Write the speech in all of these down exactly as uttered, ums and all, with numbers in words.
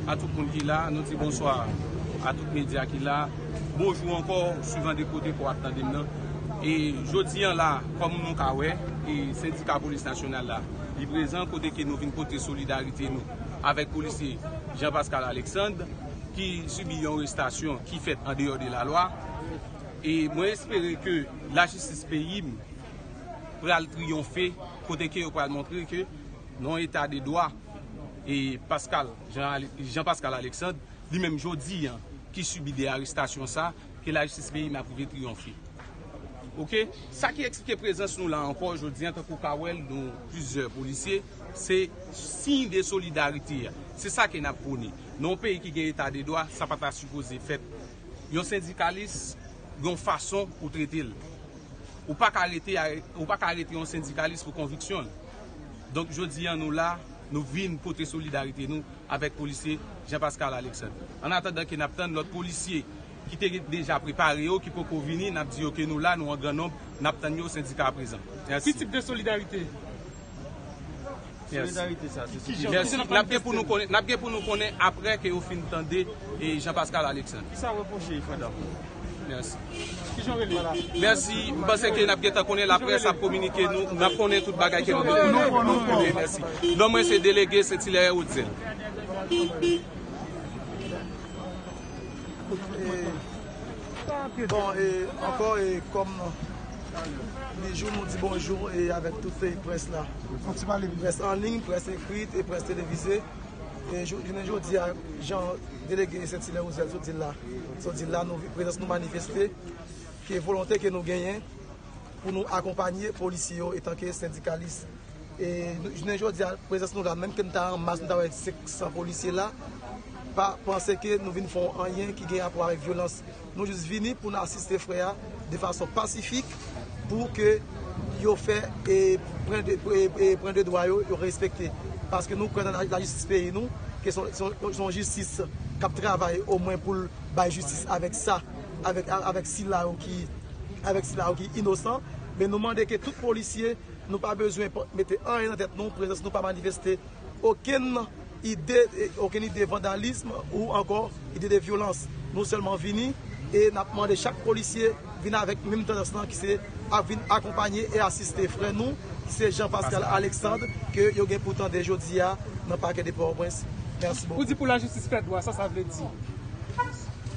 A tout moun ki la, nou di bonswa a tout medya ki la. Bonjou ankò, swivan de kote ke w ap tande m nan. E jodi a la, kòm nou ka wè, e sendika polis nasyonal la, li prezan kote ke nou vin pote solidarite nou avèk polisye Jean Pascal Alexandre, ki sibi yon arestasyon ki fèt andeyò de lalwa. E mwen espere ke lajistis peyi m pral triyonfe, kote ke yo pral montre ke nan yon eta de dwa, e Pascal, Jean, Jean Pascal Alexandre, li menm jodi a, ki sibi de arestasyon sa, ke lajistis peyi m ap rive triyonfe. Oke? Sa ki eksplike prezans nou la ankò jodi a, tankou w ka wè l, nou plizyè polisye, se siy de solidarite a. Se sa ke n ap pwone. Nan yon peyi ki gen eta de dwa, sa pa ta sipoze fèt. Yon sendikalis, gen yon fason pou trete l. Ou pa ka rete, ou pa ka rete yon sendikalis pou konviksyon l. Donk, jodi a, nou la, nou vin pote solidarite nou avèk polisye Jean Pascal Alexandre. An atandan ke n ap tann lòt polisye ki te deja prepare yo, ki poko vini, n ap di yo ke nou la, nou an gran nonb, n ap tann yo, sendika a prezan. Mèsi. Ki tip de solidarite? Mèsi. Solidarite sa, se ki jan? Mèsi. N ap gen pou nou konnen, n ap gen pou nou konnen apre ke yo fin tande, e, Jean Pascal Alexandre. Ki sa w repwoche, frè dam? Mèsi. Ki jan w rele? Mèsi. M panse ke n ap gentan konnen, laprès ap kominike nou, n ap konnen tout bagay ke nou bezwen. Mèsi. Non mwen se delege Saint-Hilaire Haute-Zelle. E, bon, e, ankò, e, kòm Bijou, nou di bonjou, e, avèk tout, e, près la. Près an liy, près ekrit e près televize. E, jou-, jounen jodi a, jan delege Saint-Hilaire Haute-Zelle sot di l la, sot di l la, nou, prezans nou manifeste, ke volonte ke nou genyen pou nou akonpanye polisye yo etanke sendikalis. E nou, jounen jodi a, prezans nou la, menm ke nou ta an mas, nou ta wè senk san polisye la, pa panse ke nou vin fè yon anyen ki gen rapò avèk vyolans. Nou jis vini pou n asiste frè a de fason pasifik pou ke yo fè, e, pran de, e, e, pran de dwa yo, yo respekte. Paske nou kwè nan la, lajistis peyi nou, ke se yon, se yon, se yon jistis k ap travay omwen pou l bay jistis avèk sa, avèk, avèk sila yo ki, avèk sila yo ki inosan. Men nou mande ke tout polisye, nou pa bezwen p-, mete anyen nan tèt nou, prezans nou pa manifeste okenn ide, e, okenn ide vandalism ou ankò ide de vyolans. Nou sèlman vini e n ap mande chak polisye vin avèk menm tandans lan ki se ap vin akonpanye e asiste frè nou, ki se Jean Pascal Alexandre, ke yo gen pou tande jodi a nan pakè de Pòtoprens. Mèsi bokou. Ou di pou lajistis fè dwa, sa sa vle di?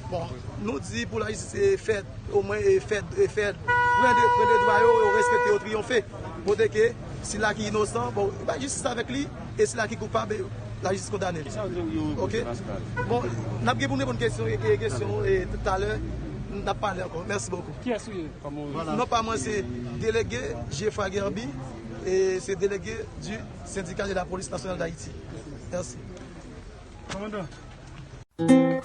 Bon, nou di pou lajistis, e, fè, omwen, e, fè, e, fè, pran de, pran de dwa yo, yo respekte, yo triyonfe. Kote ke sila ki inosan, bon, bay jistis avèk li, e sila ki koupab, e, lajistis kondane l. Kisa w di yo reproche Pascal? Bon, n ap gen pou n reponn kesyon, e, e, kesyon, e, talè, n ap pale ankò. Mèsi bokou. Kiyès ou ye? Non pa mwen se delege Geoffroy Guerby, e se delege du Syndicat de la Police Nationale d'Haïti. Mèsi. Kòmandan.